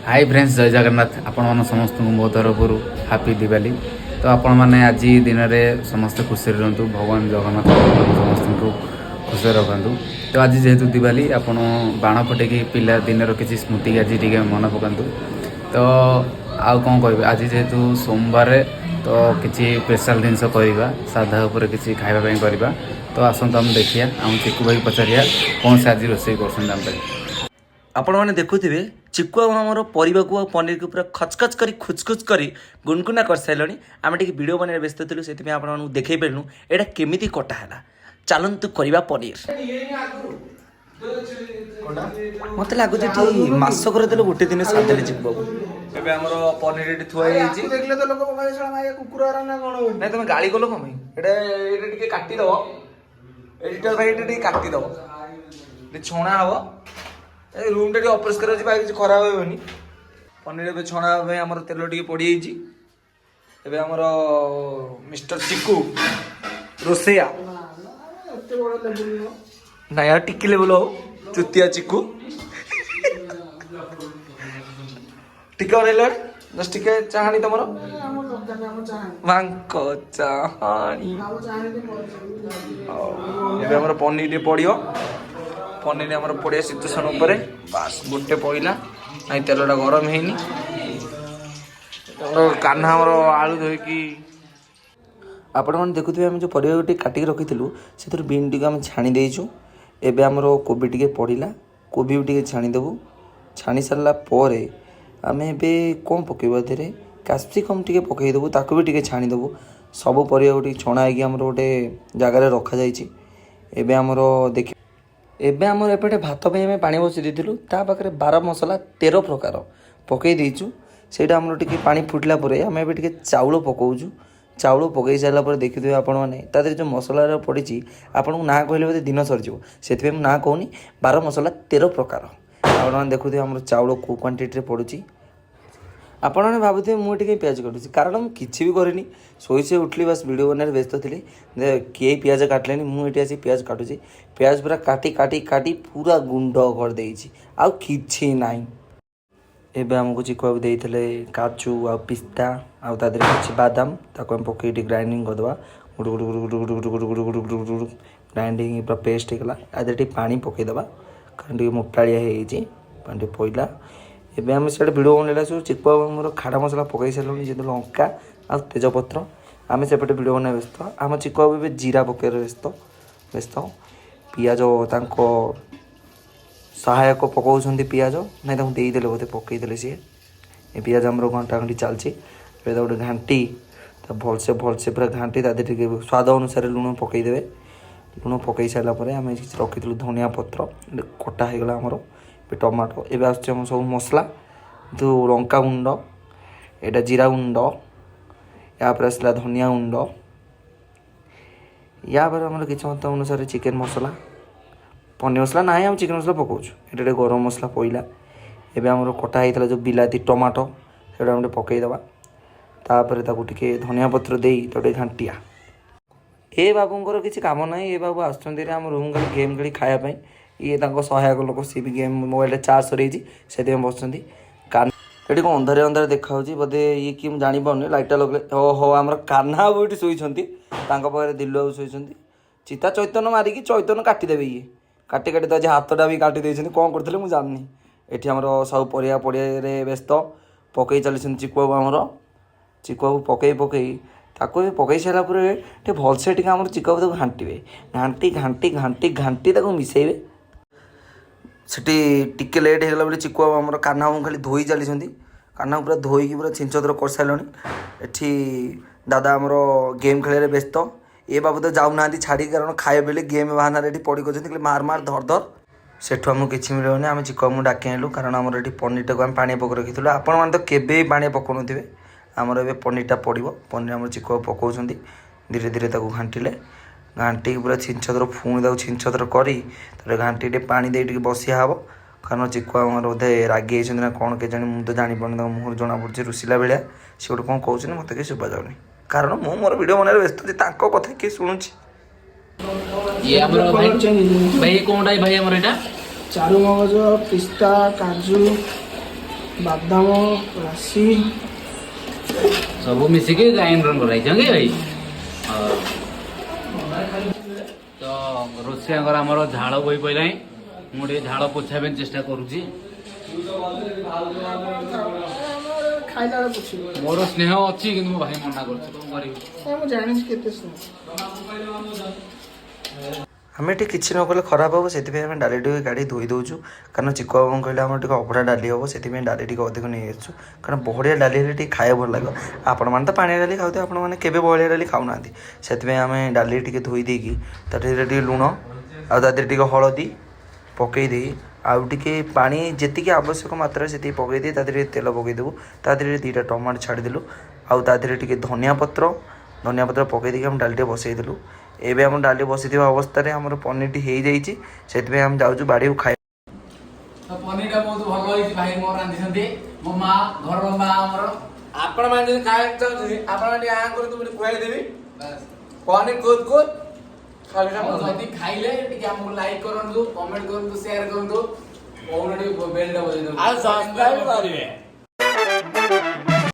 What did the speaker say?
High friends, ଜୟ ଜଗନ୍ନାଥ। ଆପଣମାନ ସମସ୍ତଙ୍କୁ ମୋ ତରଫରୁ ହାପି ଦିୱାଲି। ତ ଆପଣମାନେ ଆଜି ଦିନରେ ସମସ୍ତେ ଖୁସିରେ ରୁହନ୍ତୁ। ଭଗବାନ ଜଗନ୍ନାଥ ଆପଣମାନଙ୍କୁ ସମସ୍ତଙ୍କୁ ଖୁସିରେ ରଖନ୍ତୁ। ତ ଆଜି ଯେହେତୁ ଦିୱାଲି, ଆପଣ ବାଣ ଫଟେଇକି ପିଲା ଦିନର କିଛି ସ୍ମୃତି ଆଜି ଟିକେ ମନେ ପକାନ୍ତୁ। ତ ଆଉ କ'ଣ କହିବି, ଆଜି ଯେହେତୁ ସୋମବାର, ତ କିଛି ସ୍ପେଶାଲ୍ ଜିନିଷ କରିବା, ସାଧା ଉପରେ କିଛି ଖାଇବା ପାଇଁ କରିବା। ତ ଆସନ୍ତୁ ଆମେ ଦେଖିବା, ଆମ ଚିକୁ ଭାଇ ପଚାରିବା କ'ଣ ସେ ଆଜି ରୋଷେଇ କରୁଛନ୍ତି ଆମ ପାଇଁ। ଆପଣମାନେ ଦେଖୁଥିବେ, ଚିକୁ ଆଉ ଆମର ପରିବାକୁ ଆଉ ପନିରକୁ ପୁରା ଖଚଖଚ କରି, ଖୁଚଖୁଚ କରି ଗୁନଗୁନା କରିସାରିଲଣି। ଆମେ ଟିକେ ଭିଡ଼ିଓ ବନେଇବାରେ ବ୍ୟସ୍ତ ଥିଲୁ, ସେଥିପାଇଁ ଆପଣମାନଙ୍କୁ ଦେଖେଇ ପାରିଲୁ ଏଇଟା କେମିତି କଟା ହେଲା। ଚାଲନ୍ତୁ କରିବା ପନିର। ମତେ ଲାଗୁଛି ଏଠି ମାସକର ଦେଲେ ଗୋଟେ ଦିନ ସାରିଦେଲେ ଚିକୁ ବାବୁ। ଏବେ ଆମର ପନିର ଏଠି ଥୁଆ ହେଇଯାଇଛି। ଦେଖିଲେ ତ ଲୋକ ପକାଇ ଶଳା ମାଇଆ କୁକୁର ଆରା ନା କଣ ବୋଲି। ନାଇଁ, ତମେ ଗାଳି କଲ କଣ ପାଇଁ? ଏଇଟା ଟିକେ କାଟିଦବ ଏଡିଟର ଭାଇ, ଏଇଟା ଟିକେ କାଟିଦବ। ଟିକେ ଛଣା ହବ। ଏ ରୁମଟା ଟିକେ ଅପରିଷ୍କାର ଅଛି ଭାଇ, କିଛି ଖରାପ ହେବନି। ପନିର ଏବେ ଛଣା ହେବା ପାଇଁ ଆମର ତେଲ ଟିକେ ପଡ଼ିଯାଇଛି। ଏବେ ଆମର ମିଷ୍ଟର ଚିକୁ ରୋଷେଇଆ। ଏତେ ବଡ ଲେବୁଲ ନୁହଁ। ନାଇଁ, ଆଉ ଟିକେ ଲେବୁଲ ହଉ। ଚୁତିଆ ଚିକୁ ଟିକେ ଅନେଇଲ, ଜଷ୍ଟ ଟିକେ ଚାହାଣି ତମର। ଆମ ଦରକାର ନାହିଁ ଆମ ଚାହାଣି। ମାଙ୍କ ଚାହାଣି। ଆମ ଚାହାଣି ଟିକେ ମରିଯିବ। ଏବେ ଆମର ପନିର ଟିକେ ପଡ଼ିବ। ପନିର ଆମର ପଡ଼ିବା ସିଚୁଏସନ୍ ଉପରେ। ବାସ୍, ଗୋଟେ ପଡ଼ିଲା। ନାଇଁ, ତେଲଟା ଗରମ ହେଇନି। ଆମର କାହ୍ନା ଆମର ଆଳୁ ଧୋଇକି। ଆପଣମାନେ ଦେଖୁଥିବେ, ଆମେ ଯେଉଁ ପରିବା ଟିକେ କାଟିକି ରଖିଥିଲୁ, ସେଥିରୁ ବିନ୍ ଟିକେ ଆମେ ଛାଣି ଦେଇଛୁ। ଏବେ ଆମର କୋବି ଟିକେ ପଡ଼ିଲା, କୋବି ବି ଟିକେ ଛାଣିଦେବୁ। ଛାଣି ସାରିଲା ପରେ ଆମେ ଏବେ କ'ଣ ପକାଇବା? ଏଥିରେ କ୍ୟାପ୍ସିକମ୍ ଟିକେ ପକାଇଦେବୁ, ତାକୁ ବି ଟିକେ ଛାଣିଦେବୁ। ସବୁ ପରିବାକୁ ଟିକେ ଛଣା ହେଇକି ଆମର ଗୋଟେ ଜାଗାରେ ରଖାଯାଇଛି। ଏବେ ଆମର ଦେଖି, ଏବେ ଆମର ଏପଟେ ଭାତ ପାଇଁ ଆମେ ପାଣି ବସେଇ ଦେଇଥିଲୁ। ତା ପାଖରେ 12 ମସଲା 13 ପ୍ରକାର ପକାଇ ଦେଇଛୁ। ସେଇଟା ଆମର ଟିକେ ପାଣି ଫୁଟିଲା ପରେ ଆମେ ଏବେ ଟିକେ ଚାଉଳ ପକାଉଛୁ। ଚାଉଳ ପକାଇ ସାରିଲା ପରେ ଦେଖିଥିବେ ଆପଣମାନେ, ତା ଦେହରେ ଯେଉଁ ମସଲାର ପଡ଼ିଛି, ଆପଣଙ୍କୁ ନାଁ କହିଲେ ବୋଧେ ଦିନ ସରିଯିବ, ସେଥିପାଇଁ ମୁଁ ନାଁ କହୁନି। 12 ମସଲା 13 ପ୍ରକାର। ଆପଣମାନେ ଦେଖୁଥିବେ ଆମର ଚାଉଳ କେଉଁ କ୍ୱାଣ୍ଟିଟିରେ ପଡ଼ୁଛି। ଆପଣମାନେ ଭାବୁଥିବେ ମୁଁ ଏଠି କାହିଁ ପିଆଜ କାଟୁଛି? କାରଣ ମୁଁ କିଛି ବି କରିନି, ଶୋଇ ଶୋଇ ଉଠିଲି, ବାସ୍ ଭିଡ଼ିଓ ବନାଇବାରେ ବ୍ୟସ୍ତ ଥିଲି। କିଏ ପିଆଜ କାଟିଲେନି, ମୁଁ ଏଠି ଆସି ପିଆଜ କାଟୁଛି। ପିଆଜ ପୁରା କାଟି କାଟି କାଟି ପୁରା ଗୁଣ୍ଡ କରିଦେଇଛି, ଆଉ କିଛି ନାହିଁ। ଏବେ ଆମକୁ ଚିକୁ ବାବୁ ଦେଇଥିଲେ କାଜୁ ଆଉ ପିସ୍ତା ଆଉ ତା ଦେହରେ କିଛି ବାଦାମ। ତାକୁ ଆମେ ପକେଇ ଟିକେ ଗ୍ରାଇଣ୍ଡିଙ୍ଗ କରିଦେବା। ଗୁଡ଼ୁ ଗୁଡ଼ୁ ଗୁଡ଼ୁ ଗୁଡ଼ୁ ଗୁଡ଼ୁ ଗୁଡ଼ୁ ଗୁଡ଼ୁ ଗୁଡ଼ୁ ଗୁଡ଼ୁ ଗୁଡ଼ୁ, ଗ୍ରାଇଣ୍ଡିଙ୍ଗ ପୁରା ପେଷ୍ଟ ହେଇଗଲା। ଆ ଦେହରେ ଟିକେ ପାଣି ପକାଇଦେବା, କାରଣ ଟିକେ ମୋଟାଳିଆ ହେଇଯାଇଛି। ପାଣି ଟିକେ ପଇଲା। ଏବେ ଆମେ ସିଆଡ଼େ ଭିଡ଼ିଓ ବନେଇଲା ସବୁ ଚିକୁ ବାବୁ ଆମର ଖାଡ଼ା ମସଲା ପକାଇ ସାରିଲୁଣି, ଯେହେତୁ ଲଙ୍କା ଆଉ ତେଜପତ୍ର। ଆମେ ସେପଟେ ଭିଡ଼ିଓ ବନେଇବା ବ୍ୟସ୍ତ, ଆମ ଚିକୁ ବାବୁ ଏବେ ଜିରା ପକାଇବାରେ ବ୍ୟସ୍ତ ବ୍ୟସ୍ତ। ପିଆଜ ତାଙ୍କ ସହାୟକ ପକାଉଛନ୍ତି। ପିଆଜ ନାଇଁ, ତାଙ୍କୁ ଦେଇଦେଲେ ବୋଧେ, ପକାଇଦେଲେ ସିଏ। ଏ ପିଆଜ ଆମର ଘଣ୍ଟା ଘଣ୍ଟି ଚାଲିଛି। ଏବେ ତାକୁ ଗୋଟେ ଘାଣ୍ଟି, ତା ଭଲସେ ଭଲସେ ପୁରା ଘାଣ୍ଟି, ତା ଦେହରେ ଟିକେ ସ୍ୱାଦ ଅନୁସାରେ ଲୁଣ ପକାଇଦେବେ। ଲୁଣ ପକାଇ ସାରିଲା ପରେ ଆମେ କିଛି ରଖିଥିଲୁ ଧନିଆ ପତ୍ର, କଟା ହେଇଗଲା ଆମର। ଏବେ ଟମାଟୋ, ଏବେ ଆସୁଛି ଆମ ସବୁ ମସଲା, କିନ୍ତୁ ଲଙ୍କା ଗୁଣ୍ଡ, ଏଇଟା ଜିରା ଗୁଣ୍ଡ, ୟାପରେ ଆସିଲା ଧନିଆ ଗୁଣ୍ଡ, ୟା ପରେ ଆମର କିଛି ମତ ଅନୁସାରେ ଚିକେନ୍ ମସଲା, ପନିର ମସଲା ନାହିଁ, ଆମେ ଚିକେନ୍ ମସଲା ପକାଉଛୁ। ଏଇଟା ଟିକେ ଗରମ ମସଲା ପଇଲା। ଏବେ ଆମର କଟା ହେଇଥିଲା ଯେଉଁ ବିଲାତି, ଟମାଟୋ, ସେଇଟା ଆମେ ଟିକେ ପକାଇଦେବା। ତାପରେ ତାକୁ ଟିକେ ଧନିଆ ପତ୍ର ଦେଇ ତାକୁ ଟିକେ ଘାଣ୍ଟିଆ। ଏ ବାବୁଙ୍କର କିଛି କାମ ନାହିଁ। ଏ ବାବୁ ଆସୁଛନ୍ତି ଆମ ରୁମ୍ ଖାଲି ଗେମ୍ ଖେଳି ଖାଇବା ପାଇଁ। ଇଏ ତାଙ୍କ ସହାୟକ ଲୋକ, ସିଏ ବି ଗେମ୍, ମୋବାଇଲଟା ଚାର୍ଜ ସରିଯାଇଛି, ସେଥିପାଇଁ ବସୁଛନ୍ତି। କାନ ଏଠି କ'ଣ ଅନ୍ଧାରେ ଅନ୍ଧାରେ ଦେଖାହେଉଛି ବୋଧେ। ଇଏ କିଏ ମୁଁ ଜାଣିପାରୁନି। ଲାଇଟ୍ଟା ଲଗେଇଲେ, ଓହୋ, ଆମର କାହ୍ନା ବାବୁ ଏଠି ଶୋଇଛନ୍ତି। ତାଙ୍କ ପାଖରେ ଦିଲୁ ବାବୁ ଶୋଇଛନ୍ତି। ଚିତା ଚୈତନ୍ୟ ମାରିକି ଚୈତନ୍ୟ କାଟିଦେବେ। ଇଏ କାଟି କାଟି ତ ଆଜି ହାତଟା ବି କାଟି ଦେଇଛନ୍ତି। କ'ଣ କରୁଥିଲେ ମୁଁ ଜାଣିନି। ଏଠି ଆମର ସବୁ ପରିବା ପଡ଼ିଆରେ ବ୍ୟସ୍ତ ପକେଇ ଚାଲିଛନ୍ତି ଚିକୁ ବାବୁ। ଆମର ଚିକୁ ବାବୁ ପକେଇ ପକେଇ ତାକୁ ବି ପକେଇ ସାରିଲା ପରେ ଟିକେ ଭଲସେ ଟିକେ ଆମର ଚିକୁ ବାବୁ ତାକୁ ଘାଣ୍ଟିବେ। ଘାଣ୍ଟି ଘାଣ୍ଟି ଘାଣ୍ଟି ଘାଣ୍ଟି ତାକୁ ମିଶାଇବେ। ସେଠି ଟିକେ ଲେଟ୍ ହେଇଗଲା ବୋଲି ଚିକୁ ବାବୁ ଆମର କାହ୍ନା ବାବୁଙ୍କୁ ଖାଲି ଧୋଇ ଚାଲିଛନ୍ତି। କାହ୍ନାକୁ ପୁରା ଧୋଇକି ପୁରା ଛିଞ୍ଚତ୍ର କରିସାରିଲଣି। ଏଠି ଦାଦା ଆମର ଗେମ୍ ଖେଳିବାରେ ବ୍ୟସ୍ତ। ଏ ବାବୁ ତ ଯାଉନାହାନ୍ତି ଛାଡ଼ିକି, କାରଣ ଖାଇବା ବେଳେ ଗେମ୍ ବାହାନାରେ ଏଠି ପଡ଼ି କରିଛନ୍ତି, ଖାଲି ମାର ମାର ଧର ଧର। ସେଠୁ ଆମକୁ କିଛି ମିଳିବନି। ଆମେ ଚିକୁ ବାବୁଙ୍କୁ ଡାକି ଆଣିଲୁ, କାରଣ ଆମର ଏଠି ପନିରଟାକୁ ଆମେ ପାଣିଆ ପକାଇ ରଖିଥିଲୁ। ଆପଣମାନେ ତ କେବେ ବି ପାଣିଆ ପକାଉନଥିବେ। ଆମର ଏବେ ପନିରଟା ପଡ଼ିବ। ପନିର ଆମର ଚିକୁ ବାବୁ ପକାଉଛନ୍ତି। ଧୀରେ ଧୀରେ ତାକୁ ଘାଣ୍ଟିଲେ, ଘାଣ୍ଟିକି ପୁରା ଛିଞ୍ଚତ୍ର, ପୁଣି ତାକୁ ଛିଞ୍ଚତ୍ର କରି ତାପରେ ଘାଣ୍ଟି ଟିକେ ପାଣି ଦେଇ ଟିକେ ବସିଆ ହେବ। କାରଣ ଚିକୁ ଆମର ବୋଧେ ରାଗି ଯାଇଛନ୍ତି ନା କ'ଣ କେଜାଣି, ମୁଁ ତ ଜାଣିପାରୁନି। ତାଙ୍କ ମୁହଁରୁ ଜଣାପଡ଼ୁଛି ରୁଷିଲା ଭଳିଆ। ସେ ଗୋଟେ କ'ଣ କହୁଛନ୍ତି, ମୋତେ କିଛି ଶୁଭାଯାଉନି, କାରଣ ମୁଁ ମୋର ଭିଡ଼ିଓ ବନାଇବାରେ ବ୍ୟସ୍ତ ଅଛି। ତାଙ୍କ କଥା କିଏ ଶୁଣୁଛି? ଇଏ ଆମର ଭାଇ, ଭାଇ, କୋଉଟା ଭାଇ ଆମର ଏଇଟା? ଚାରୁ ମଗଜ, ପିସ୍ତା, କାଜୁ। ବାଦାମ, ରାଶି। ସବୁ ମିଶିକି ଗ୍ରାଇଣ୍ଡର କରାଇଛ କି ଭାଇ? ହଁ। ତ ରୋଷେଇଆଙ୍କର ଆମର ଝାଳ ବୋହି ପଇଲାଣି। ମୁଁ ଟିକେ ଝାଳ ପୋଛିବା ପାଇଁ ଚେଷ୍ଟା କରୁଛି। ଖାଇଲା ବେଳେ ପୋଛିବ। ମୋର ସ୍ନେହ ଅଛି, କିନ୍ତୁ ମୋ ଭାଇ ମନା କରୁଛି, କଣ କରିବି? ଏ ମୁଁ ଜାଣିଛି କେତେ ସ୍ନେହ। ଆମେ ଟିକେ କିଛି ନ କଲେ ଖରାପ ହେବ, ସେଥିପାଇଁ ଆମେ ଡାଲି ଟିକେ କାଢ଼ି ଧୋଇ ଦେଉଛୁ। କାରଣ ଚିକୁ ବାବୁଙ୍କୁ କହିଲେ ଆମର ଟିକେ ଅବଢ଼ା ଡାଲି ହେବ, ସେଥିପାଇଁ ଡାଲି ଟିକେ ଅଧିକ ନେଇ ଆସିଛୁ। କାରଣ ବହଳିଆ ଡାଲି ହେଲେ ଟିକେ ଖାଇବାକୁ ଭଲ ଲାଗିବ। ଆପଣମାନେ ତ ପାଣିଆ ଡାଲି ଖାଉଥିବେ, ଆପଣମାନେ କେବେ ବହଳିଆ ଡାଲି ଖାଉନାହାନ୍ତି। ସେଥିପାଇଁ ଆମେ ଡାଲି ଟିକେ ଧୋଇ ଦେଇକି ତା ଦେହରେ ଟିକେ ଲୁଣ ଆଉ ତା ଦେହରେ ଟିକେ ହଳଦୀ ପକାଇ ଦେଇ ଆଉ ଟିକେ ପାଣି ଯେତିକି ଆବଶ୍ୟକ ମାତ୍ରାରେ ସେତିକି ପକାଇ ଦେଇ ତା ଦେହରେ ତେଲ ପକାଇଦେବୁ। ତା ଦେହରେ 2ଟା ଟମାଟୋ ଛାଡ଼ିଦେଲୁ ଆଉ ତା ଦେହରେ ଟିକେ ଧନିଆ ପତ୍ର ପକାଇ ଦେଇକି ଆମେ ଡାଲିଟେ ବସେଇଦେଲୁ। ଏବେ ଆମ ଡାଲି ବସିଥିବା ଅବସ୍ଥାରେ ଆମର ପନିରଟି ହେଇଯାଇଛି। ସେଥିପାଇଁ ଆମେ ଯାଉଛୁ ବାଡ଼ିକୁ ଖାଇ ତ ପନିରଟା ବହୁତ ଭଲ ହେଇଛି। ଭାଇ ମୋର ରାନ୍ଧିଛନ୍ତି, ମୋ ମା, ଘରର ମା ଆମର। ଆପଣମାନେ ଯଦି ଖାଇବାକୁ ଚାହୁଁଛନ୍ତି, ଆପଣମାନେ ଟିକେ ଆଁ କରନ୍ତୁ, ମୁଁ ଟିକେ ଖୁଆଇ ଦେବି। ବାସ୍। ପନିର କୁଦ କୁଦ ଖାଲି। ଆଉ ଯଦି ଖାଇଲେ ଟିକେ ଆମକୁ ଲାଇକ୍ କରନ୍ତୁ, କମେଣ୍ଟ କରନ୍ତୁ, ସେୟାର କରନ୍ତୁ, ବହୁତ ଟିକେ ବେଲଟା ବଜେଇ ଦିଅନ୍ତୁ। ଆଉ ସବସ୍କ୍ରାଇବ କରିବେ।